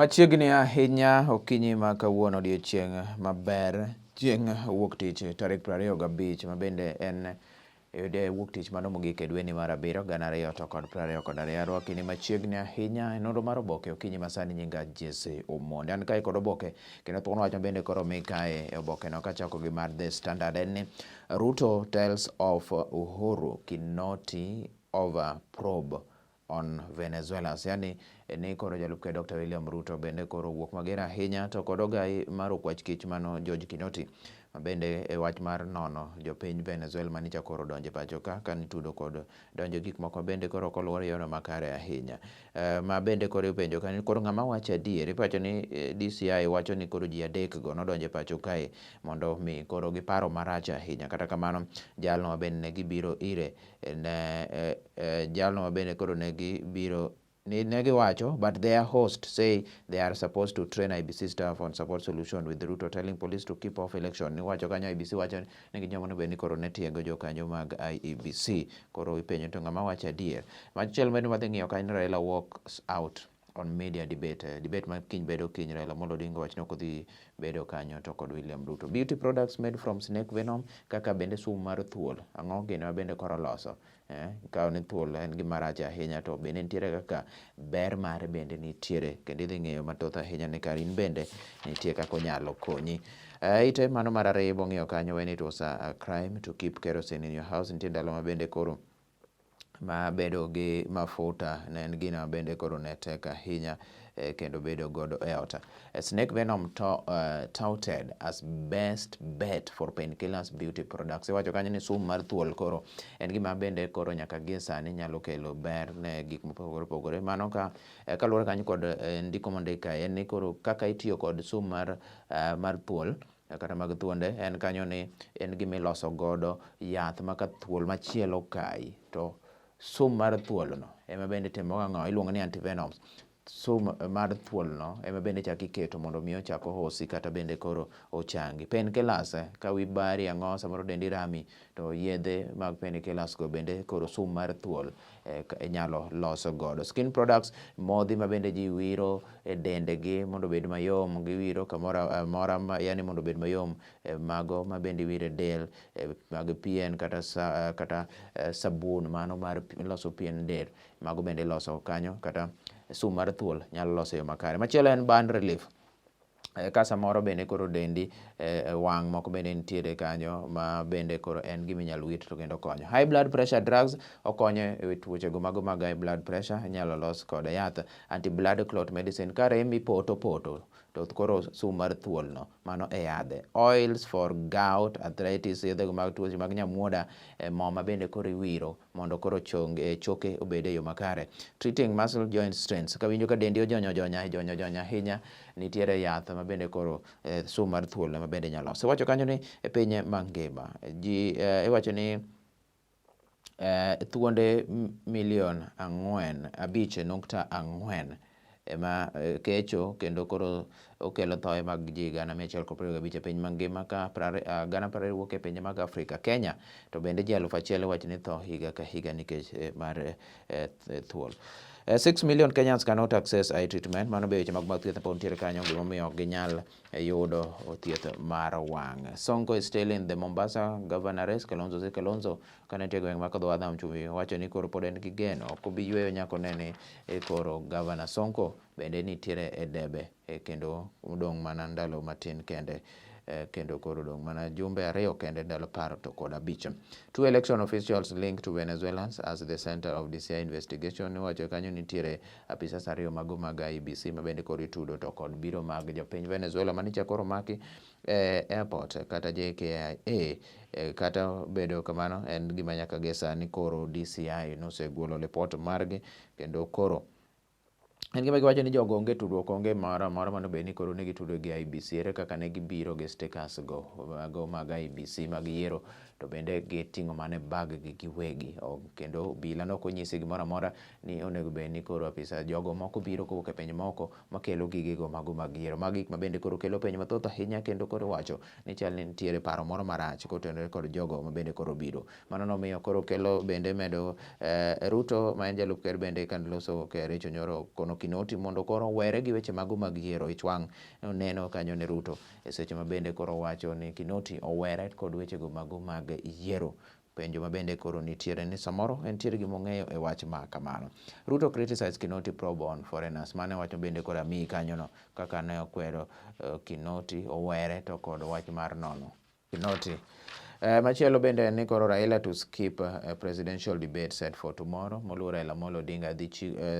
Machiegni ahinya okinyi ma kawuono, odiechieng' maber, chieng' wuok tich tarik 25, ma bende en wuok tich mano mogik e dweni mar abiriyo 2022. Arwaki ni machiegni ahinya e nonro mar oboke okinyi masani. Nyinga Jesse Omonde, an kae kod oboke kendo thuon wach mabende koro mi kae e oboke no kachako gi mar The Standard en ni Ruto tells of Uhuru Kinoti over probe on Venezuelans, yani ni koro jalup ker Dr. William Ruto bende koro wuok mager ahinya to kod ogai mar okwach kich mano George Kinoti, mabende e wach mar nono jopiny Venezuela manicha koro donjo e pacho ka kanitudo kod donjo gik moko bende koro ok oluwore e yorno makare ahinya. Ma bende koro ipenjo ka ni koro ng'ama wacho adier, iwacho ni DCI wacho ni koro ji adek go nodonjo e pacho kae mondo mi koro giparo marach ahinya. Kata kamano, jalno mabende ne gibiro ire ne jalno mabende koro ne gibiro ni ne giwacho, but their host say they are supposed to train IEBC staff on support solution, with Ruto telling police to keep off election. Niwacho kanyo IEBC wacho ni ginyalo bed ni koro ne tiego jokanyo mag IEBC. Koro ipenjo to ng'ama wacho adier. Machielo bende wadhi ng'iyo kanyo, Raila walks out on media debate. Debate ma kiny bedo kiny, Raila Amolo Odinga wacho ni ok odhi bedo kanyo to kod William Ruto. Beauty products made from snake venom, kaka bende sum mar thuol. Ang'o gini ma bende koro loso? Kawo ni thuol en gima rach ahinya, to bende nitiere kaka ber mare bende nitiere, kendo idhi ng'eyo mathoth ahinya ni kar in bende nitie kaka onyalo konyi. Ite mano mar ariyo bong'iyo kanyo, when it was a crime to keep kerosene in your house. Nitie ndalo ma bende koro ma bedo gi mafuta ne en gino ma bende koro ne tek ahinya kendo bedo godo e ot. Snake venom touted as best bet for painkillers, beauty products. Iwacho kanyo ni sum mar thuol koro en gima bende koro nyaka gie sani nyalo kelo ber ne gik mopogore opogore. Mano ka kaluwore kanyo kod ndiko mondik kae en ni koro kaka itiyo kod sum mar thuol kata mag thuonde en kanyo ni en gima iloso godo yath ma ka thuol machielo okayi to sum mar thuolno ema bende timo ang'o, iluongo ni antivenoms. Sum mar thuolno ema bende ichako iketo mondo mi ochak ohosi kata bende koro ochangi. Painkillers, ka wi bari ang'o, samoro dendi rami, to yedhe mag painkillers go bende koro sum mar thuol inyalo loso godo. Skin products, modhi ma bende ji wiro e dendegi mondo obed mayom, giwiro kamoro amora, yani mondo obed mayom, mago ma bende iwiro e del, mag pien kata sabun mano mar loso pien del, mago bende iloso kanyo, kata sum mar thuol nyalo loso e yo makare. Machielo en burn relief. Ka samoro bende koro dendi wang' moko bende nitiere kanyo ma bende koro en gima inyalo wir to kendo konyo. High blood pressure drugs, okonyo e tuoche go mago mag high blood pressure, inyalo los kode yath. Anti blood clot medicine, ka rembi poto poto to koro sum mar thuol no mano e yadhe. Oils for gout, arthritis, yedhe go mag tuoche mag nyamuoda, mo ma bende koro iwiro mondo koro chong choke obed e yo makare. Treating muscle joint strains, ka winjo ka dendi ojonyo jonya jonyo jonya ahinya, nitiere yath ma bende koro sum mar thuol ma bende nyalo loso. Iwacho kanyo ni e piny mangima ji iwacho ni thuonde milion 4, 5.4 ema kecho kendo koro okelo thoe mag ji 125,000 e piny mangima, ka 20,000 wuok e pinje mag Afrika. Kenya to bende ji 1000 iwacho ni tho higa ka higa nikech mar thuol. 6 million Kenyans cannot access eye treatment. Mano be weche mag thieth pod nitiere kanyo, gimomiyo ok ginyal yudo thieth mar wang'. Sonko is still in the Mombasa governor race. Kalonzo se Kalonzo kane nitie e gweng' mar dho wadh chumbi wacho ni koro pod en gi geno, ok obi yweyo nyaka one ni koro Governor Sonko bende nitiere e debe, kendo odong' mana ndalo matin kende, kendo koro odong' mana jumbe 2 kende, ndalo 15. Two election officials linked to Venezuelans as the center of DCI investigation. Iwacho kanyo nitiere apisas ariyo mago mag IEBC ma bende koro itudo to kod biro mag jopiny Venezuela manicha koro maki e airport kata JKIA. Kata bedo kamano, en gima nyaka gi sani koro DCI nosegolo ripot margi, kendo koro en gima giwacho ni jogo onge tudruok, onge moro amora mano bed ni koro ne gitudo gi IEBC. Ere kaka ne gibiro gi stickers go mago mag IEBC mag yiero, to bende giting'o mana e bag gi giwegi, kendo obila ne ok onyisi gimoro amora ni onego bed ni koro apisa jogo moko biro kowuok e pinje maoko makelo gigego mago mag yiero. Magi gik ma bende koro kelo penjo mathoth ahinya, kendo koro iwacho ni chal ni nitiere paro moro marach kotenore kod jogo ma bende koro biro. Mano nomiyo koro kelo bende medo Ruto ma en jalup ker bende kane loso Kericho nyoro kono. Okono Kinoti mondo koro owere gi weche mago mag yiero. Ich wang' neno kanyo ne Ruto e seche ma bende koro owacho ni Kinoti owere kod wechego mago mag yiero. Penjo ma bende koro nitiere ni samoro entiere gima ong'eyo e wach ma kamano. Ruto criticize Kinoti probe on foreigners. Mano e wach ma bende koro amiyi kanyono kaka ne okwero Kinoti owere to kod wach mar nono Kinoti. Machielo bende en ni koro Raila to skip presidential debate set for tomorrow. Moluor Raila Amolo Odinga dhi,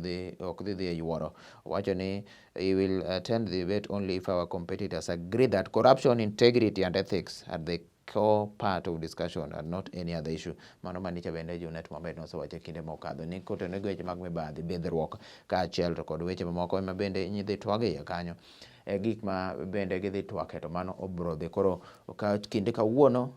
dhi ok dhi dhi e yuoro. Owacho ni he will attend the debate only if our competitors agree that corruption, integrity and ethics are the core part of discussion and not any other issue. Mano manicha bende Junet Mohamed nosewacho e kinde mokadho ni kotenore gi weche mag mibadhi, bidhruok kaachiel to kod weche mamoko ema bende idhi twag e iye kanyo. E gik ma bende gidhi twake to mano obro dhi. Koro ka kinde kawuono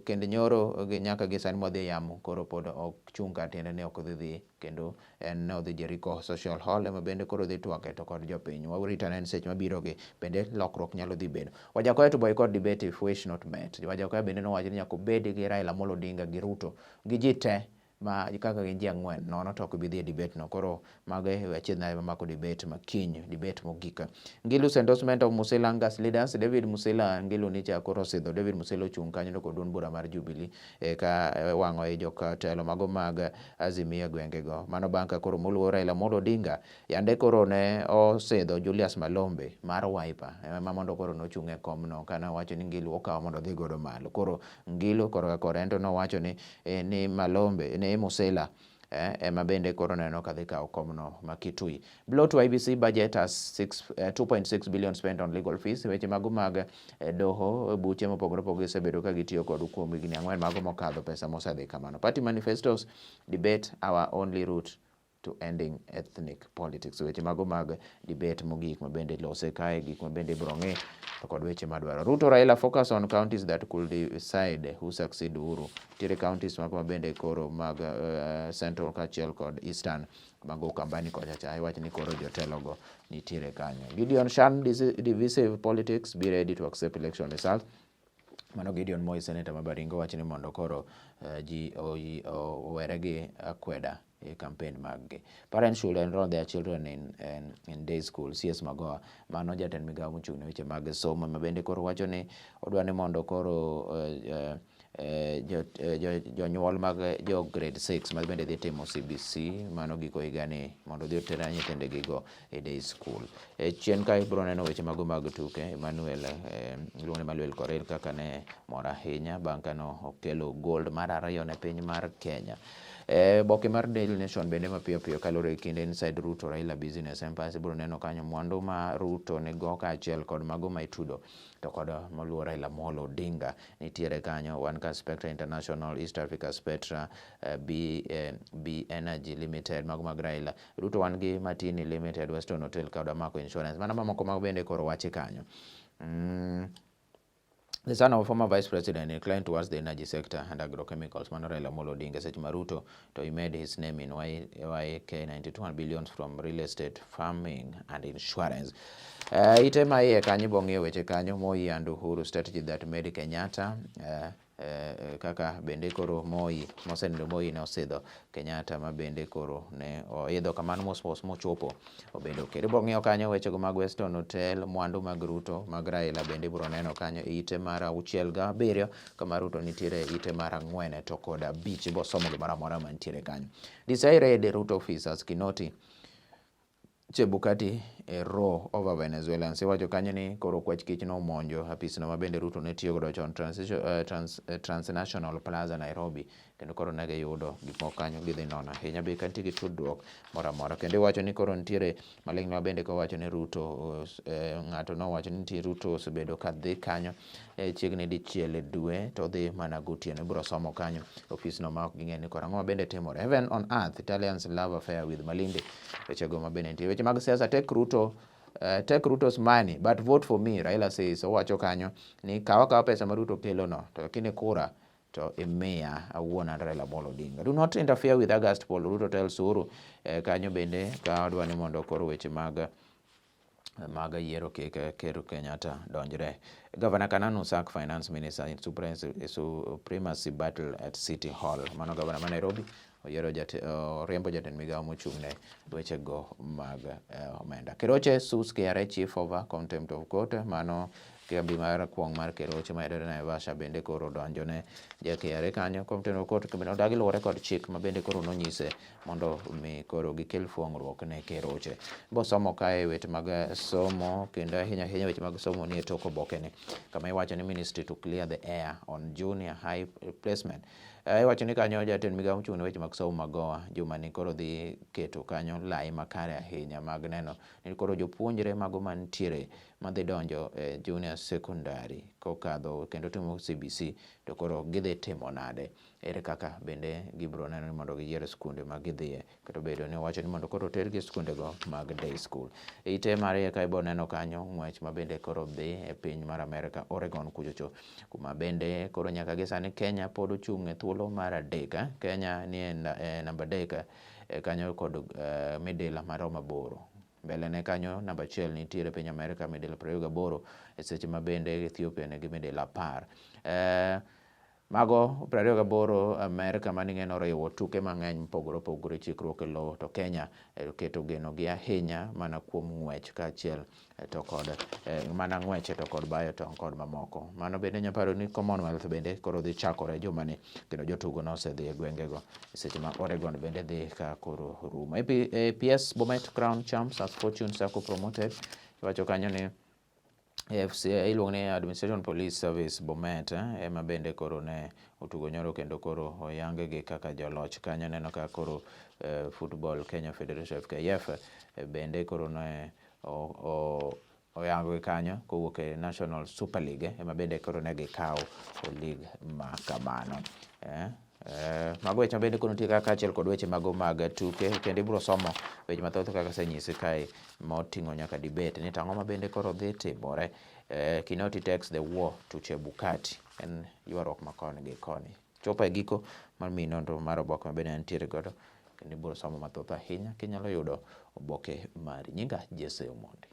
kendo nyoro nyaka gi sani mwadhi e yamo koro pod ok chung' kar tiende ni ok dhi dhi kendo en ne odhi Jericho Social Hall ema bende koro dhi twake to kod jopiny. Warito ane ni seche mabiro gi bende lokruok nyalo dhi bedo. Wajackoyah to boycott debate if wish not met. Wajackoyah bende nowacho ni nyaka obed gi Raila Amolo Odinga gi Ruto gi ji te ma kaka gin ji ang'wen nono to ok bi dhi e debate no. Koro mago e achiedh nade mamako debate ma kiny, debate mogik. Ngilu's endorsement of Musila Angus leaders. David Musila Ngilu nicha koro osidho. David Musila ochung' kanyo to kod duond bura mar Jubilee ka wang'o i jotelo mago mag Azimio e gwengego. Mano bang' ka koro moluor Raila Amolo Odinga yande koro ne osidho Julius Malombe mar Wiper ema mondo koro nochung' e komno kane owacho ni Ngilu okawo mondo odhi godo malo. Koro Ngilu korka kore ento nowacho ni ni Malombe ni Musila ema bende koro neno ka dhi kawo komno ma Kitui. Blow to IEBC budget as 2.6 billion spent on legal fees. Weche mago mag doho buche mopogore opogore osebedo ka gitiyo kod kuom higni 4 mago mokadho pesa mosedhi kamano. Party manifestos debate our only route to ending ethnic politics. Weche mago mag debate mogik ma bende lose kae gik ma bende ibiro ng'i to kod weche madwaro. Ruto Raila focus on counties that could decide who succeed Uhuru. Nitiere counties mago ma bende koro mag Central kaachiel kod Eastern mago Ukambani kocha cha iwacho ni koro jotelogo nitiere kanyo. Gideon shun divisive politics, be ready to accept election results. Mano Gideon Moi, senator ma Baringo wacho ni mondo koro ji owere gi akweda e campaign mag gi. Parents should enroll their children in day school. CS Magoha, mano jatend migao mochung' ne weche mag somo ma bende koro wacho ni odwa ni mondo koro jonyuol mag jo grade 6 ma bende dhi timo CBC mano giko higani mondo odhi oter nyithindegigo e day school. E chien ka ibiro neno weche mago mag tuke Emmanuel iluongo ni Emmanuel Korir kaka ne mor ahinya bang' kane okelo gold mar ariyo ne piny mar Kenya. Boke mar Daily Nation bende mapiyo piyo kaluwore gi kinde Inside Ruto Raila Business Empires ibiro neno kanyo mwandu ma Ruto nigo kaachiel kod mago ma itudo to kod moluor Raila Amolo Odinga nitiere kanyo. Wan ka Spectra International, East Africa Spectra, B Energy Limited mago mag Raila. Ruto wan gi Martini Limited, Weston Hotel kod Amaco Insurance. Mano mamoko mago bende koro wachi kanyo. The son of former vice president inclined towards the energy sector and agrochemicals, mano Raila Amolo Odinga. Seche ma Ruto to he made his name in YK 92 billions from real estate, farming and insurance. Ite ma iye kanyo ibo ng'iyo weche kanyo Moi and Uhuru strategy that made Kenyatta kaka bende koro Moi mosenindo Moi ne osidho Kenyatta ma bende koro ne oidho kamano mos mos mochopo obedo ker. Ibiro ng'iyo kanyo wechego mag Weston Hotel, mwandu mag Ruto mag Raila bende ibiro neno kanyo e ite mar 6 gi 7 kama Ruto nitiere e ite mar 4 to kod 5 ibiro somo gimoro amora mantiere kanyo. DCI raid Ruto officers Kinoti Chebukati e row over Venezuelans. Iwacho kanyo ni koro kwach kich nomonjo apisno ma bende Ruto ne tiyo godo chon Transnational Plaza Nairobi kendo koro ne giyudo gik moko kanyo gidhi nono ahinya be ka nitie gi tudruok moro amora. Kendo iwacho ni koro nitiere maling' ma bende kowacho ni Ruto ng'ato nowacho ni nitie Ruto osebedo ka dhi kanyo chiegni dichiel e dwe to odhi mana gotieno. Ibiro somo kanyo ofisno ma ok ging'e ni koro ang'o ma bende timore. Heaven on earth, Italians love affair with Malindi. Wechego ma bende nitie. Weche mag siasa take Ruto take Ruto's money but vote for me, Raila says. Owacho kanyo ni kaw akawa pesa ma Ruto kelo no to lakini kura to imiya awuon an Raila Amolo Odinga. Do not interfere with August poll, Ruto tells Uhuru. Kanyo bende ka odwa ni mondo koro weche mag yiero kik Ker Kenyatta donjre. Governor Kananu sack finance minister in supremacy battle at City Hall. Mano governor ma Nairobi oyiero jate, oriembo jatend migawo mochung' ne wechego mag omenda. Keroche sues KRA chief over contempt of court, mano kambi mar kuong' mar Keroche mayudore Naivasha bende koro odonjo ne ja KRA kanyo contempt of court kendo odagi luwore kod chik ma bende koro nonyise mondo mi koro gikel fuong'ruok ne Keroche. Bosomo kae weche mag somo kendo ahinya ahinya weche mag somo nie tok obokeni kama iwacho ni ministry to clear the air on junior high placement. Iwacho ni kanyo jatend migawo mochung' ne weche mag somo Magoha juma ni koro dhi keto kanyo lai makare ahinya mag neno ni koro jopuonjre mago mantiere madhi donjo e junior secondary kokadho kendo timo CBC to koro gidhi timo nade? Ere kaka bende gibiro neno ni mondo giyier skunde ma gidhiye kata obedo ni owacho ni mondo koro otergi e skundego mag day school. E ite mar iye ka ibiro neno kanyo ng'wech ma bende koro dhi e piny mar Amerka, Oregon kuchocho kuma bende koro nyaka gi sani Kenya pod ochung' e thuolo mar adek. Kenya nie e namba adek kanyo kod midila maromo aboro. Mbele ne kanyo namba achiel nitiere piny Amerka midila 28 e seche ma bende Ethiopia nigi midila 10. Mago 28 Amerka mane ing'e noriwo tuke mang'eny mopogore opogore chikruok e lowo to Kenya keto geno gi ahinya mana kuom ng'wech kaachiel to kod mana ng'wech to kod bayo tong' kod mamoko. Mano bende nyaparo ni Commonwealth bende koro dhi chakore jumani kendo jotugo nosedhi e gwengego seche ma Oregon bende dhi ka koro rumo. APS Bomet Crown Champs as Fortune Sacco promoted iwacho kanyo ni AFC iluongo ni Administration Police Service Bomet ema bende koro ne otugo nyoro kendo koro oyang gi kaka joloch kanyo neno ka koro Football Kenya Federation FKF bende koro ne oyango gi kanyo kowuok e National Super League ema bende koro ne gikawo league ma kamano. Mago weche mabende koro nitie kaka kaachiel kod weche mago mag tuke kendo ibiro somo weche mathoth kaka asenyisi kae moting'o nyaka debate ni to ang'o ma bende koro dhi timore. Kinoti takes the war to Chebukati en ywaruok ma koni gi koni. Chopo e giko mar miyi nonro mar oboke ma bende antiere godo kendo ibiro somo mathoth ahinya kinyalo yudo oboke mari. Nyinga Jesse Omondi.